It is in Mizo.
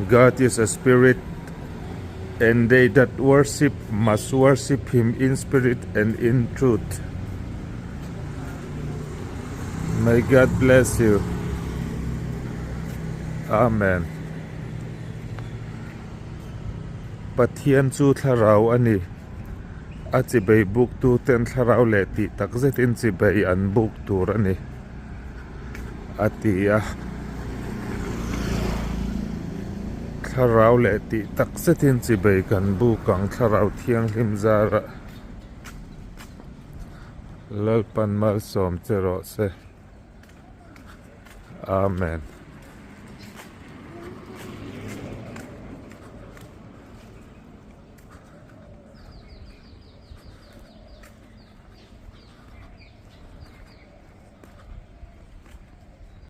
God is a spirit and they that worship must worship him in spirit and in truth. May God bless you. Amen. Pathian chu thlarau a ni. A chibei buktu ten thlarau leh tih tak zetin chibei an buk tur a ni. A ti a. Thlarau leh tih tak zetin chibei kan buk ang thlarau thianghlim zarah Lalpan malsawm che rawh se. Amen.